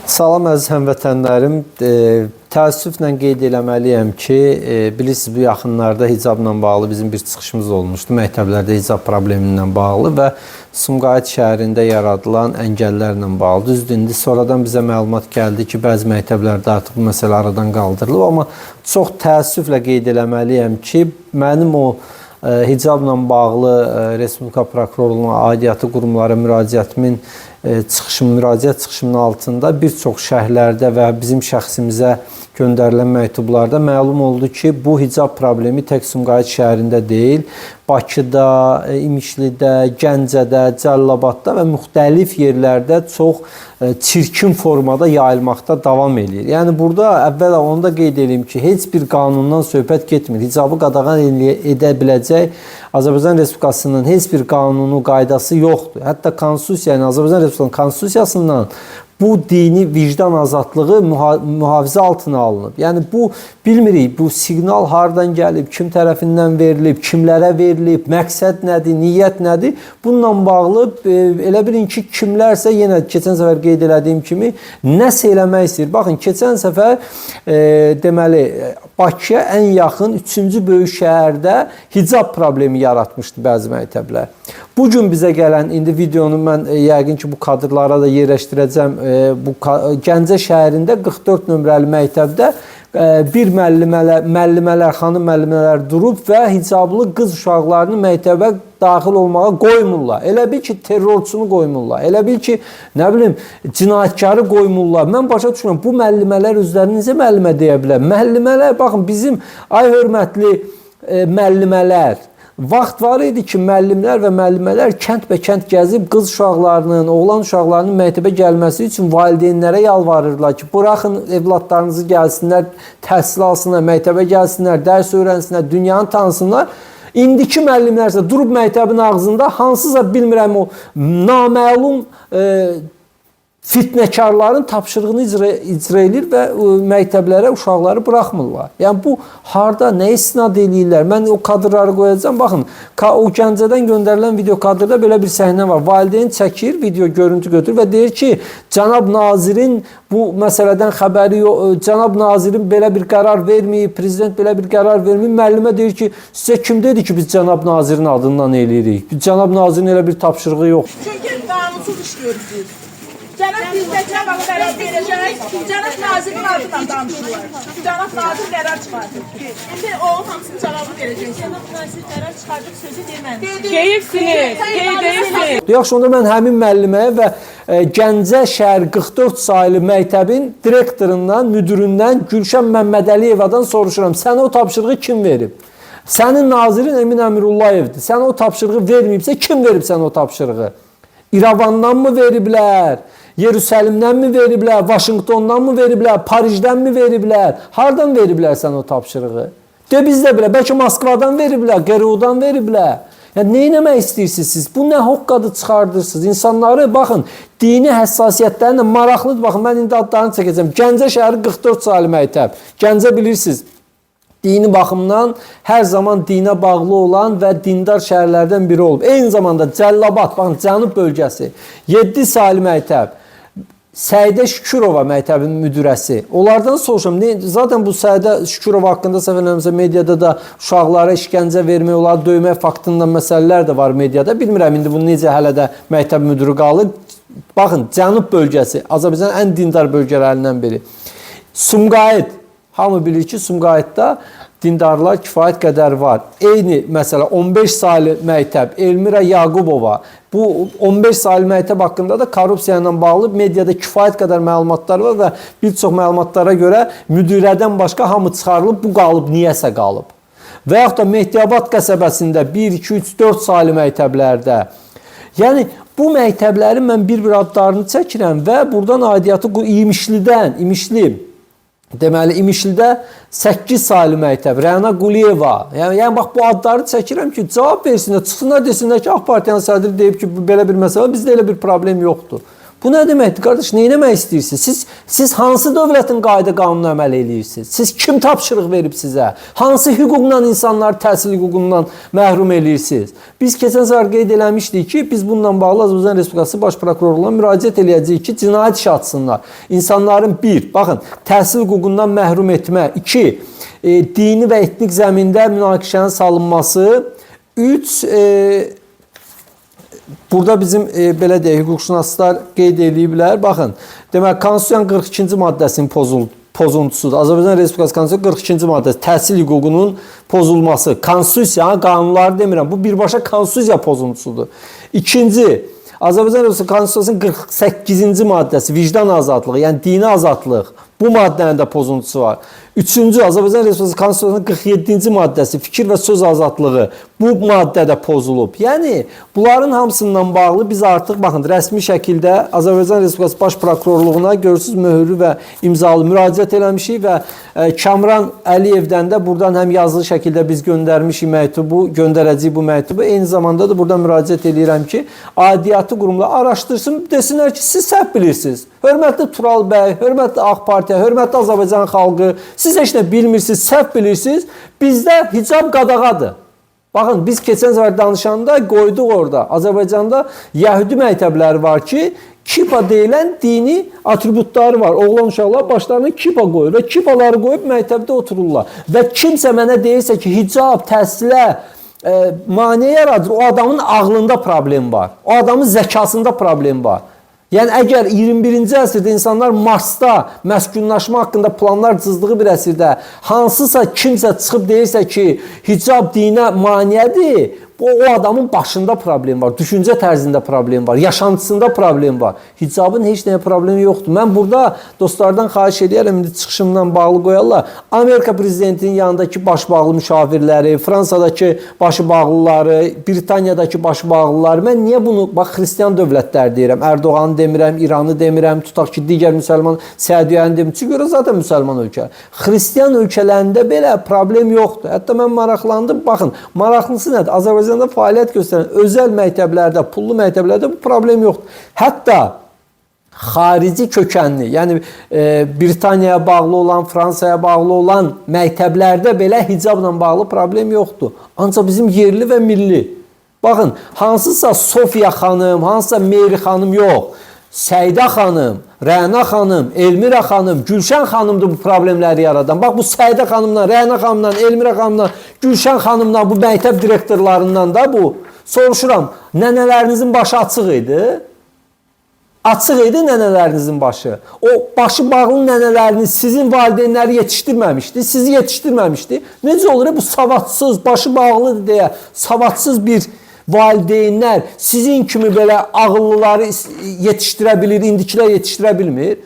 Salam əziz həmvətənlərim. Təəssüflə qeyd eləməliyəm ki, bilirsiniz bu yaxınlarda hicabla bağlı bizim bir çıxışımız olmuşdu. Məktəblərdə hicab problemi ilə bağlı və Sumqayıt şəhərində yaradılan əngəllərlə bağlı. Düzdür, indi sonradan bizə məlumat gəldi ki, bəzi məktəblərdə artıq bu məsələ aradan qaldırılıb, amma çox təəssüflə qeyd eləməliyəm ki, mənim o hicabla bağlı Respublika Prokurorluğuna, aidiyyatı qurumlara müraciətimin müraciət çıxışımın altında bir çox şərhlərdə və bizim şəxsimizə göndərilən məktublarda məlum oldu ki, bu hicab problemi tək Sumqayıt şəhərində deyil, Bakıda, İmişlidə, Gəncədə, Cəlilabadda və müxtəlif yerlərdə çox çirkin formada yayılmaqda davam eləyir. Yəni burada əvvəla onu da qeyd eləyim ki, heç bir qanundan söhbət getmir. Hicabı qadağan edə biləcək Azərbaycan Respublikasının heç bir qanunu, qaydası yoxdur. Hətta konstitusiya, yəni Azərbaycan Respublikasının konstitusiyasından bu dini vicdan azadlığı mühafizə altına alınıb. Yəni bu bilmirik, bu siqnal hardan gəlib, kim tərəfindən verilib, kimlərə verilib, məqsəd nədir, niyyət nədir? Bununla bağlı elə bilin ki, kimlərsə yenə keçən səfər qeyd elədiyim kimi nəsə eləmək istəyir. Baxın, keçən səfər deməli Bakıya ən yaxın 3-cü böyük şəhərdə hicab problemi yaratmışdı bəzi məktəblər. Bu gün bizə gələn indi videonu mən yəqin ki, bu kadrlara da yerləşdirəcəm. Bu Gəncə şəhərində 44 nömrəli məktəbdə bir müəllimələr, xanım müəllimələr durub və hicablı qız uşaqlarını məktəbə daxil olmağa qoymurlar. Elə bil ki, terrorçunu qoymurlar. Elə bil ki, nə bilim, cinayətkarı qoymurlar. Mən başa düşmürəm, bu müəllimələr özlərini necə müəllimə deyə bilər? Müəllimələr, baxın, bizim ay hörmətli müəllimələr, vaxt var idi ki, müəllimlər və müəllimələr kənd bə kənd gəzib qız uşaqlarının, oğlan uşaqlarının məktəbə gəlməsi üçün valideynlərə yalvarırdılar ki, buraxın evladlarınızı gəlsinlər, təhsil alsınlar, məktəbə gəlsinlər, dərs öyrənsinlər, dünyanı tanısınlar. İndiki müəllimlər isə durub məktəbin ağzında hansısa bilmirəm o naməlum fitnəkarların tapşırığını icra eləyir və məktəblərə uşaqları buraxmırlar. Yəni bu harda, nə istinad eləyirlər? Mən o kadrları qoyacağam. Baxın, o Gəncədən göndərilən video kadrda belə bir səhnə var. Valideyn çəkir, video görüntü götürür və deyir ki, cənab nazirin bu məsələdən xəbəri yox, cənab nazirin belə bir qərar verməyib, prezident belə bir qərar verməyib. Müəllimə deyir ki, sizə kim dedi ki, biz cənab nazirin adından eləyirik? Cənab nazirin elə bir tapşırığı yox. Çünki qanunsuz işliyoruz biz. Cənab bizdə cavab qərar verəcək. Cənab nazirin adından danışırlar. Cənab nazir qərar çıxardır. İndi o hamısının cavabını verəcək. Cənab nazir qərar çıxardıb sözü deməmiş. Deyibsiniz, qeyd. Yaxşı, onda mən həmin müəlliməyə və Gəncə şəhər 44 saylı məktəbin direktorundan, müdüründən Gülşən Məmmədəliyevadan soruşuram. Sənə o tapşırığı kim verib? Sənin nazirin Emin Əmirullayevdir. Sənə o tapşırığı verməyibsə, kim verib sənə o tapşırığı? İrəvandan mı veriblər? Yerusəlimdən mi veriblər? Vaşinqtondan mı veriblər? Parijdən mi veriblər? Hardan veriblər sənə o tapşırığı? De biz də bilə, bəlkə Moskvadan veriblər, Qerudan veriblər. Yəni nə etmək istəyirsiniz siz? Bu nə hoqqadı çıxardırsınız? İnsanları baxın, dini həssasiyyətlərinə maraqlıdır. Baxın, mən indi adlarını çəkəcəm. Gəncə şəhəri 44 saylı məktəb. Gəncə bilirsiniz, dini baxımdan hər zaman dinə bağlı olan və dindar şəhərlərdən biri olub. Eyni zamanda Cəlilabad, baxın, Cənub bölgəsi, 7 saylı məktəb. Səidə Şükürova məktəbinin müdirəsi. Onlardan soruşuram. Zaten bu Səidə Şükürova haqqında səhv eləmirəmsə mediada da uşaqlara işgəncə vermək, onları döymək faktından məsələlər də var mediada. Bilmirəm indi bu necə hələ də məktəb müdürü qalır. Baxın, Cənub bölgəsi Azərbaycanın ən dindar bölgələrindən biri. Sumqayıt. Hamı bilir ki, Sumqayıtda dindarlar kifayət qədər var. Eyni məsələ 15 saylı məktəb Elmira Yaqubova. Bu 15 saylı məktəb haqqında da korrupsiya ilə bağlı mediada kifayət qədər məlumatlar var və bir çox məlumatlara görə müdirədən başqa hamı çıxarılıb, bu qalıb, niyəsə qalıb. Və yaxud da Mehdiyabad qəsəbəsində 1, 2, 3, 4 saylı məktəblərdə. Yəni bu məktəblərin mən bir-bir adlarını çəkirəm və buradan aidiyyatı İmişlidən, İmişli. Deməli, İmişlidə 8 saylı məktəb, Rəna Quliyeva. Yəni bax bu adları çəkirəm ki, cavab versinlər, çıxsınlar desinlər ki, AK Partiyanın sədri deyib ki, belə bir məsələ, bizdə elə bir problem yoxdur. Bu nə deməkdir qardaş? Nə etmək istəyirsiniz? Siz hansı dövlətin qayda qanununa əməl eləyirsiniz? Siz kim tapşırıq verib sizə? Hansı hüquqla insanları təhsil hüququndan məhrum eləyirsiniz? Biz keçən səfər qeyd eləmişdik ki, biz bununla bağlı Azərbaycan Respublikası Baş Prokurorluğuna müraciət eləyəcəyik ki, cinayət işi açsınlar. İnsanların bir, baxın, təhsil hüququndan məhrum etmə, 2, dini və etnik zəmində münaqişənin salınması, 3, burada bizim belə deyək, hüquqşünaslar qeyd eləyiblər. Baxın, demək, Konstitusiyanın 42-ci maddəsinin pozuntusudur. Azərbaycan Respublikası Konstitusiyası 42-ci maddəsi təhsil hüququnun pozulması. Konstitusiya, qanunları demirəm. Bu birbaşa konstitusiya pozuntusudur. İkinci, Azərbaycan Respublikası Konstitusiyasının 48-ci maddəsi vicdan azadlığı, yəni dini azadlıq. Bu maddənin də pozuntusu var. Üçüncü, Azərbaycan Respublikası Konstitusiyasının 47-ci maddəsi fikir və söz azadlığı. Bu maddə də pozulub. Yəni bunların hamısından bağlı biz artıq baxın rəsmi şəkildə Azərbaycan Respublikası Baş Prokurorluğuna görürsüz möhürlü və imzalı müraciət eləmişik və Kamran Əliyevdən də buradan həm yazılı şəkildə biz göndərmişik məktubu, göndərəcəyik bu məktubu. Eyni zamanda da buradan müraciət eləyirəm ki, aidiyyatı qurumlar araşdırsın, desinlər ki, siz səhv bilirsiniz. Hörmətli Tural bəy, hörmətli AK Partiya, hörmətli Azərbaycan xalqı, siz heç nə bilmirsiniz, səhv bilirsiniz. Bizdə hicab qadağadır. Baxın, biz keçən səfər danışanda qoyduq orada. Azərbaycanda Yəhudi məktəbləri var ki, kipa deyilən dini atributları var. Oğlan uşaqlar başlarına kipa qoyur və kipaları qoyub məktəbdə otururlar. Və kimsə mənə deyirsə ki, hicab təhsilə maneə yaradır, o adamın ağlında problem var. O adamın zəkasında problem var. Yəni əgər 21-ci əsrdə insanlar Marsda məskunlaşma haqqında planlar cızdığı bir əsrdə hansısa kimsə çıxıb deyirsə ki, hicab dinə maneədir, o adamın başında problem var, düşüncə tərzində problem var, yaşantısında problem var. Hicabın heç nəyə problemi yoxdur. Mən burada dostlardan xahiş eləyərəm, indi çıxışımdan bağlı qoyarlar. Amerika prezidentinin yanındakı baş bağlı müşavirləri, Fransadakı başı bağlıları, Britaniyadakı başı bağlıları. Mən niyə bunu, bax, xristian dövlətlər deyirəm, Ərdoğanı demirəm, İranı demirəm, tutaq ki, digər müsəlman, Səudiyyəni demirəm. Çünki orası zaten müsəlman ölkə. Xristian ölkələrində belə problem yoxdur. Hətta mən maraqlandım. Baxın, maraqlısı nədir? Azərbaycanda fəaliyyət göstərən özəl məktəblərdə, pullu məktəblərdə bu problem yoxdur. Hətta xarici kökənli, yəni Britaniyaya bağlı olan, Fransaya bağlı olan məktəblərdə belə hicabla bağlı problem yoxdur. Ancaq bizim yerli və milli. Baxın, hansısa Sofiya xanım, hansısa Meri xanım yox. Səidə xanım, Rəna xanım, Elmira xanım, Gülşən xanımdır bu problemləri yaradan. Bax bu Səidə xanımdan, Rəna xanımdan, Elmira xanımdan, Gülşən xanımdan, bu məktəb direktorlarından da bu. Soruşuram, nənələrinizin başı açıq idi? Açıq idi nənələrinizin başı. O başı bağlı nənələriniz sizin valideynləri yetişdirməmişdi, sizi yetişdirməmişdi. Necə olur bu savadsız, başı bağlıdır deyə savadsız bir valideynlər sizin kimi belə ağıllıları yetişdirə bilir, indikilər yetişdirə bilmir.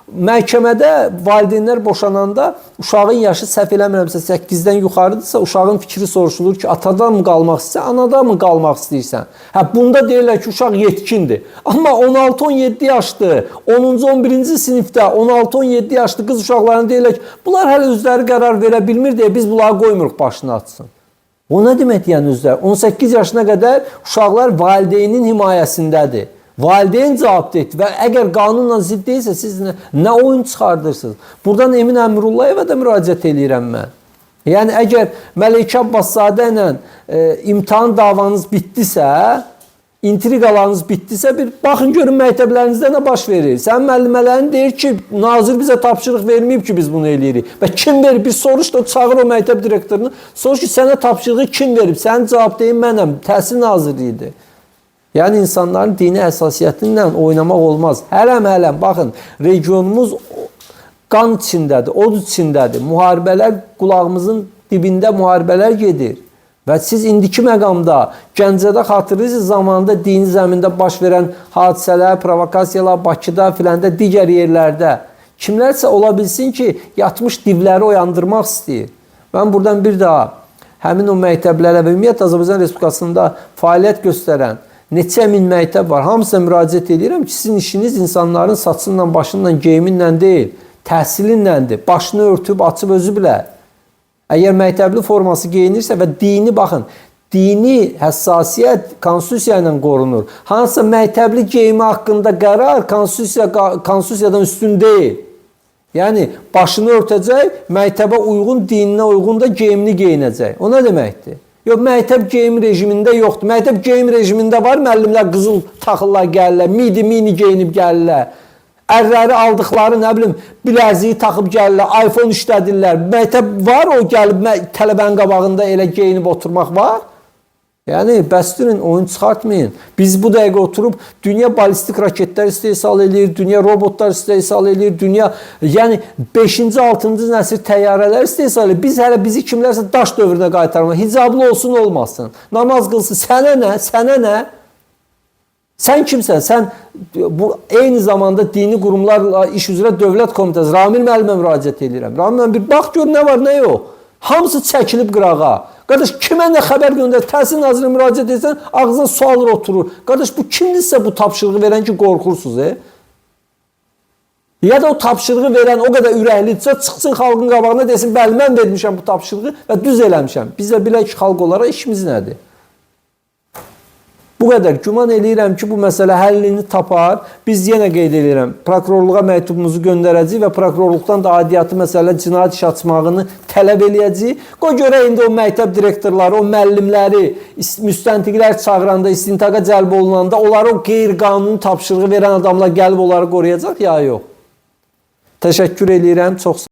Məhkəmədə valideynlər boşananda uşağın yaşı səhv eləmirəmsə 8-dən yuxarıdırsa uşağın fikri soruşulur ki, atadan mı qalmaq istəyirsən, anadan mı qalmaq istəyirsən? Hə, bunda deyirlər ki, uşaq yetkindir. Amma 16-17 yaşlı, 10-cu, 11-ci sinifdə 16-17 yaşlı qız uşaqlarına deyirlər ki, bunlar hələ özləri qərar verə bilmir deyə biz bunları qoymuruq başını açsın. O nə deməkdir yəni özləri? 18 yaşına qədər uşaqlar valideynin himayəsindədir. Valideyn cavab etdi və əgər qanunla zidd deyilsə siz nə oyun çıxardırsınız? Buradan Emin Əmrullayeva da müraciət eləyirəm mən. Yəni əgər Məleykə Abbaszadə ilə imtahan davanız bitdisə, intriqalarınız bitdisə bir baxın görün məktəblərinizdə nə baş verir. Sənin müəllimələrin deyir ki, nazir bizə tapşırıq verməyib ki, biz bunu eləyirik. Və kim verib? Bir soruş da çağır o məktəb direktorunu. Soruş ki, sənə tapşırığı kim verib? Sənin cavab deyin mənəm. Təhsil Nazirliyidir. Yəni insanların dini həssasiyyəti ilə oynamaq olmaz. Hələm-hələm baxın, regionumuz qan içindədir, od içindədir. Müharibələr qulağımızın dibində müharibələr gedir. Və siz indiki məqamda Gəncədə xatırlayırsınız zamanında dini zəmində baş verən hadisələr, provokasiyalar Bakıda filan da digər yerlərdə kimlərsə ola bilsin ki, yatmış divləri oyandırmaq istəyir. Mən buradan bir daha həmin o məktəblərə və ümumiyyətlə Azərbaycan Respublikasında fəaliyyət göstərən neçə min məktəb var. Hamısına müraciət edirəm ki, sizin işiniz insanların saçınla, başınla, geyiminlə deyil, təhsilinləndir. Başını örtüb, açıb özü bilər. Əgər məktəbli forması geyinirsə və dini baxın, Dini həssasiyyət konstitusiya ilə qorunur. Hansısa məktəbli geyimi haqqında qərar konstitusiyadan üstün deyil. Yəni başını örtəcək, məktəbə uyğun, dininə uyğun da geyimini geyinəcək. O nə deməkdir? Yox, məktəb geyim rejimində yoxdur. Məktəb geyim rejimində var, müəllimlər qızıl taxırlar gəlirlər, midi mini geyinib gəlirlər. Ərləri aldıqları, nə bilim, biləziyi taxıb gəlirlər, iPhone işlədirlər. Məktəb var o gəlib tələbənin qabağında elə geyinib oturmaq var. Yəni bəsdirin, oyun çıxartmayın. Biz bu dəqiqə oturub dünya balistik raketlər istehsal eləyir, dünya robotlar istehsal eləyir, dünya yəni 5-ci, 6-cı nəsil təyyarələr istehsal eləyir. Biz hələ bizi kimlərsə daş dövrünə qaytarmaq, hicablı olsun, olmasın, namaz qılsın, sənə nə? Sənə nə? Sən kimsən? Sən bu eyni zamanda dini qurumlarla iş üzrə Dövlət Komitəsi Ramil müəllimə müraciət eləyirəm. Ramil müəllim bir bax gör nə var, nə yox. Hamısı çəkilib qırağa. Qardaş kimə nə xəbər göndər, Təhsil Nazirinə müraciət etsən, ağzına su alır oturur. Qardaş bu kimdirsə bu tapşırığı verən ki qorxursunuz, e? Ya da o tapşırığı verən o qədər ürəklidirsə çıxsın xalqın qabağına desin, bəli mən vermişəm bu tapşırığı və düz eləmişəm. Biz də bilək ki, xalq olaraq işimiz nədir? Bu qədər. Güman eləyirəm ki, bu məsələ həllini tapar. Biz yenə qeyd eləyirəm, prokurorluğa məktubumuzu göndərəcəyik və prokurorluqdan da aidiyyatı məsələ cinayət işi açmağını tələb eləyəcəyik. Qoy görək indi o məktəb direktorları, o müəllimləri, müstəntiqlər çağıranda, istintaqa cəlb olunanda onlara o qeyri-qanuni tapşırığı verən adamlar gəlib onları qoruyacaq ya yox. Təşəkkür eləyirəm. Çox